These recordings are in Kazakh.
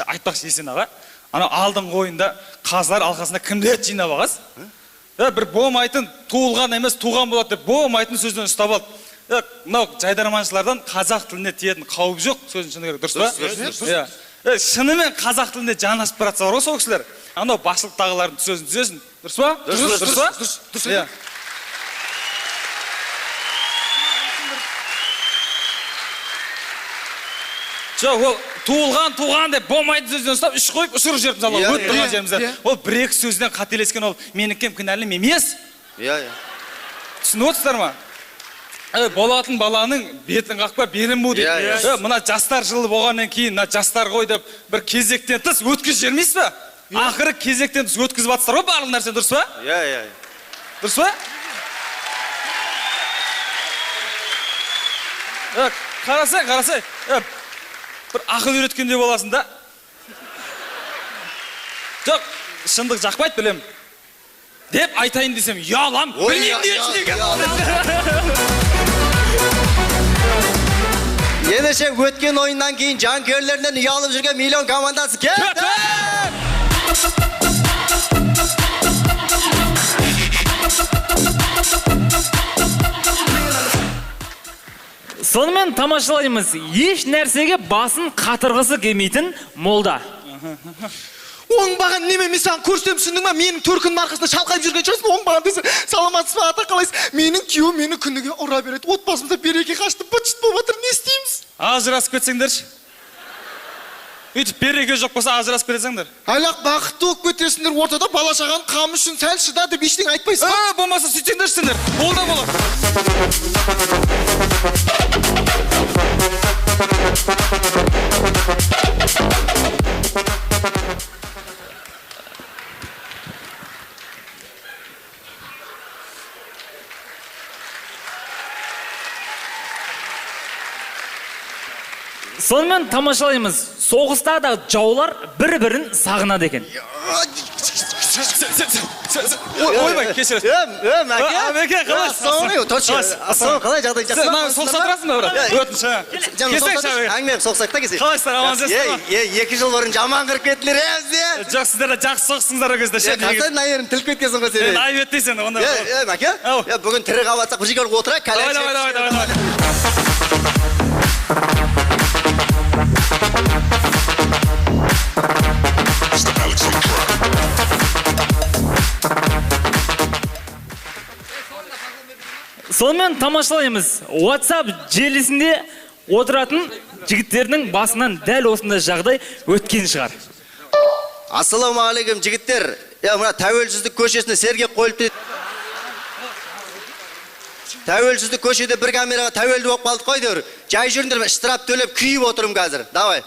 Айтпақшы, Есен аға, анау алдыңғы ойында қазылар алқасында кімдерді жинап алғансыз? Бір болмайтын туылған емес, туған болады деп болмайтын сөзден ұстап алды. Мынау жайдарманшылардан қазақ тіліне тиетін қауіп жоқ, сөздің шыны керек, дұрыс па? Дұрыс, дұрыс. Иә. Шынымен қазақ тіліне жан асып бара жатса бар ғой сол кісілер. Анау басшылықтағылардың сөзін түзесін, дұрыс па? Дұрыс, дұрыс па? Дұрыс, дұрыс. Иә. Жоқ, ол туылған, туған деп болмайтын сөзден ұстап, үш қойып, ұшырып жіберіп мысалы, өтіп тұрған жерімізде. Ол бір-екі сөзден қателескен, ол менікі кінәлі емес. Иә, иә. Түсініп отырсыздар ма? Болатын баланың бетін қақпа, белін бу дейді. Иә, иә. Мына жастар жылы болғаннан кейін, мына жастар ғой деп бір кезектен тыс өткізіп жібермейсіз ба? Ақыры кезектен тыс өткізіп жатсыздар ғой барлық нәрсені, дұрыс па? Иә, иә. Дұрыс па? Қарасай, қарасай. Бір ақыл үйреткендей боласың да. Жоқ, шындық жақпайды, білемін. Деп айтайын десем, ұялам, Ой, білмеймін я, не үшін я, екенін. я. Ендеше өткен ойыннан кейін жанкүйерлерінен ұялып жүрген Миллион командасы келді. Сонымен тамашалаймыз, еш нәрсеге басын қатырғысы келмейтін молда. Оңбаған неме, мен саған көрсетемін, түсіндің ба? Менің төркінім арқасында шалқайып жүрген шығарсың, оңбаған десе, саламатсыз ба, ата, қалайсыз? Менің күйеуім мені күніге ұра береді. Отбасымызда береке қашты, быт-шыт болып жатыр, не істейміз? Ажырасып кетсеңдерші. Өйтіп береке жоқ болса ажырасып кетесіңдер. Әлі-ақ бақытты болып кетесіңдер, ортада бала шағаның қамы үшін сәл шыда деп ештеңе айтпайсың ба? Болмаса сөйтсеңдерші сендер. Ол да болады. Сонымен тамашалаймыз. Соғыста да жаулар бір-бірін сағынады екен. Ойбай, кешіресіз. Мәке. Мәке, қалайсыз? Ассалаумағалейкум, точно. Қалайсыз? Ассалаумағалейкум, қалай жағдай? Жақсы ма? Маған соқса тұрасың ба, брат? Өтініш, а? Жаңа Келсең, соқса Шабек. әңгіме соқсақ та келсек. Қалайсыздар, амансыздар ма? 2 жыл бұрын жаман қырып кетілер, бізде. Жоқ, сіздер де жақсы соқсыңыздар ол кезде, ше, негізі. Қасай, мына жерін тіліп кеткенсің ғой сен. Енді айып етпейсің енді, ондай болады. Мәке, Ау. Бүгін тірі қалып жатсақ, бір жерге барып отырайық, Давай, кәләм давай, давай, давай, давай. Сонымен тамашалаймыз. WhatsApp желісінде отыратын жігіттердің басынан дәл осындай жағдай өткен шығар. Ассалаумағалейкум, жігіттер. Мына тәуелсіздік көшесіне сергек қойылып дейді. Тәуелсіздік көшеде бір камераға тәуелді болып қалдық қой деуір. Жай жүріңдер, мен штраф төлеп күйіп отырмын қазір. Давай.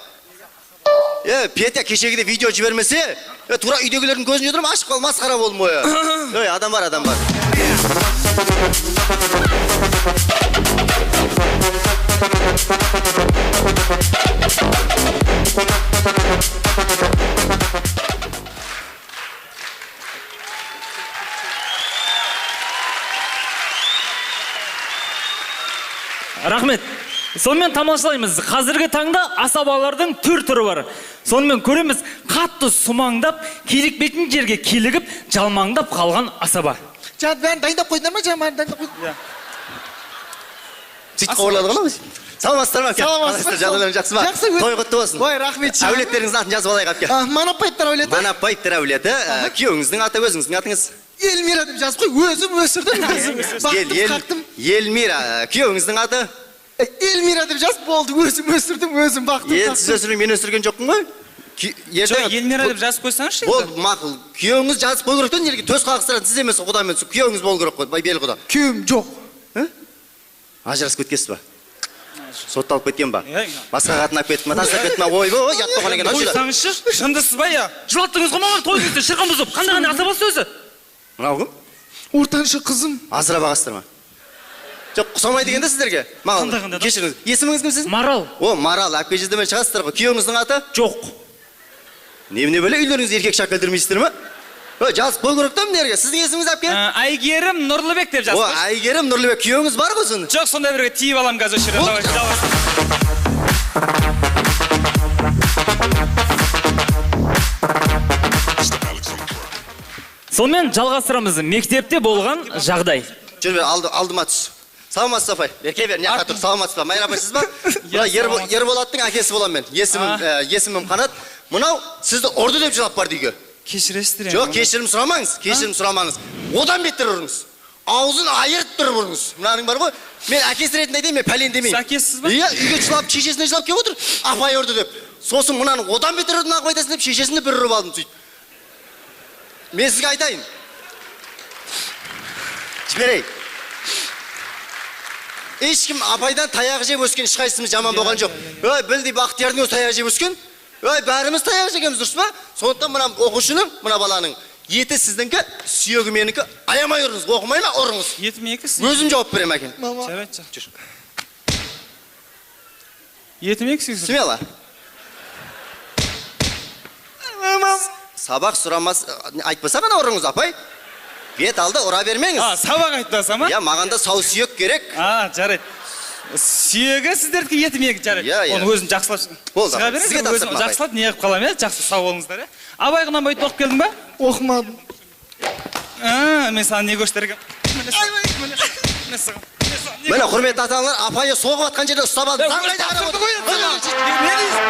Петя кешегіде видео жібермесе, тура үйдегілердің көзін жудырып, ашып қалып масқара болдым ғой. Ей, адам бар, адам бар. Рахмет. Сонымен тамашалаймыз. Қазіргі таңда асабалардың түр-түрі бар. Сонымен көреміз, қатты сумаңдап, килікпейтін жерге килігіп, жалмаңдап қалған асаба. Жаңа бәрін дайындап қойдыңдар ма? Жаңа бәрін дайындап қойдыңдар. Иә. Сөйтіп қабылдады ғой мынау. Саламатсыздар ма, әпке? Саламатсыз ба? Қалайсыздар? Жағдайларыңыз жақсы ма? Жақсы, өте. Той құтты болсын. Ой, рахмет. Әулеттеріңіздің атын жазып алайық, әпке. Манапбаевтар әулеті. Манапбаевтар әулеті. Күйеуіңіздің аты, өзіңіздің атыңыз? Эльмира деп жазып қой. Өзім өсірдім, өзім. Бақтым, қақтым. Эльмира. Күйеуіңіздің аты? Эльмира деп жазып болды. Өзім өсірдім, өзім бақтым, Енді сіз қақтым. өсірдің, мен өсірген жоқпын ғой. Жоқ, Эльмира деп жазып қойсаңызшы енді. Болды, мақұл. Күйеуіңіз жазып қою керек те, неге төс қағыстыратын сіз емес, құдамен. Күйеуіңіз болу керек қой, бел құда. Күйеуім жоқ. Ә? Ажырасып кеткенсіз ба? Сотталып кеткен ба? Иә, иә. Басқа қатын алып кетті ма, тастап кетті ма? Ойбой, ұят болған екен, ау, Қойсаңызшы, жындысыз ба, я? Жылаттыңыз ғой маған, той кезде шырқын бұзып. Қандай қандай асабасы өзі? Мынау кім? Ортаншы қызым. Асырап ағасыздар ма? Жоқ, ұқсамайды екен де сіздерге. Маған Қандай қандай адам? кешіріңіз. Есіміңіз кім сіздің? Марал. О, Марал, әпке жездемен шығасыздар ғой. Күйеуіңіздің аты? Жоқ. Немене бөле, үйлеріңізге еркек шақ келтірмейсіздер ма? Ө, жазып қою керек та мына жерге. Сіздің есіміңіз әпке? Әйгерім Нұрлыбек деп жазып О, қойшы. Әйгерім Нұрлыбек. Күйеуіңіз бар ғой сонда? Жоқ, сондай бірге тиіп аламын қазір осы жерден. Болды. Давай, жалғас. Сонымен жалғастырамыз. Мектепте болған жағдай. Жүр бер, алдыма түс. Саламатсыз, апай. Берке бер, мына жаққа тұр. Саламатсыз ба? Майра апай, сіз ба? Мына Ерболаттың әкесі боламын мен. Есімім Қанат. Мынау сізді ұрды деп жылап барды үйге. Кешіресіздер. Жоқ, кешірім сұрамаңыз, кешірім сұрамаңыз. Одан бетер ұрыңыз. Аузын айырып тұрып ұрыңыз. Мынаның бар ғой, мен әкесі ретінде айтайын, мен пәлен демеймін. Сіз әкесісіз ба? Иә, үйге жылап, шешесіне жылап келіп отыр. Апай ұрды деп. Сосын мынаны одан бетер ұрды, неғып айтасың деп, шешесіне бір ұрып алдым сөйтіп. Мен сізге айтайын. Жіберейік. Ешкім апайдан таяқ жеп өскен, ешқайсымыз жаман болған жоқ. Ой, білдей Бақтиярдың өзі таяқ жеп өскен. Ой, бәріміз таяқ жегенбіз, дұрыс па? Сондықтан мына оқушының, мына баланың еті сіздіңкі, сүйегі менікі, аямай ұрыңыз, оқымай ма, ұрыңыз. Еті менікі, сіз? Өзім жауап беремін, әке. Мама. Жарайды, жүр. Еті менікі, сіз? Смело. Мама. Сабақ сұрамас, айтпаса ғана ұрыңыз, апай. Бет алды, ұра бермеңіз. А, сабақ айтпаса ма? Иә, маған да сау сүйек керек. А, жарайды. Сүйегі сіздердікі, еті менікі, жарайды. Иә, иә. Оны өзім жақсылап Болды, шыға апай, беріңіз, сізге өзім тапсырма, апай. жақсылап не қылып қаламын, иә? Жақсы, сау болыңыздар, иә? Абай Құнанбайды оқып келдің ба? Оқымадым. А, мен саған не көрсетер екенмін? Міне саған, міне, міне саған, міне саған, не Міне, құрметті ата-аналар, апайы соғып атқан жерде ұстап алды. Е, Заң қайда қарап тапсырды отыр? ғой енді саған. Не дейсің?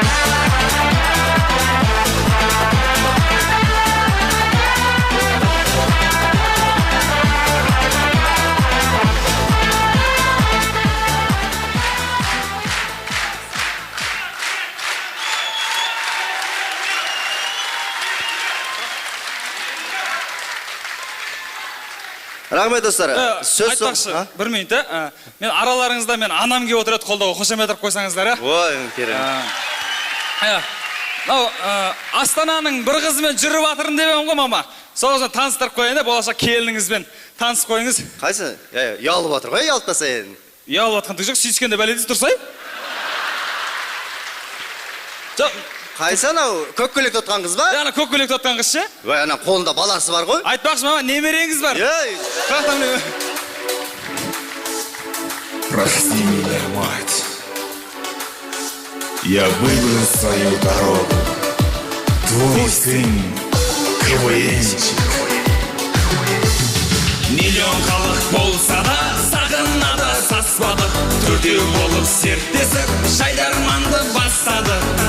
Рахмет, достар. Сөз Айтпақшы, а? бір минут, ә? Мен араларыңызда мен анам келіп отырады, қолдауға қошемет етіп қойсаңыздар, ә? Ой, керемет. Мынау, Астананың бір қызымен жүріп жатырмын деп едім ғой, мама. Сол қызбен таныстырып қояйын да, болашақ келініңізбен танысып қойыңыз. Қайсы? Ұялып отыр ғой, ұялып тастаса енді. Ұялып жатқан түк жоқ, сүйіскенде бәле дейсіз, дұрыс ай? Жоқ. Қайсы анау көк көйлек тұтқан қыз ба? Ана көк көйлек тұтқан қыз ше? Ой, ана қолында баласы бар ғой. Айтпақшы, мама, немереңіз бар. Ей. Прости меня, мать. Я выбрал свою дорогу. Твой сын КВНчик. Миллион халық болса да сағынады, саспадық. Төртеу болып серттесіп, жайдарманды бастадық.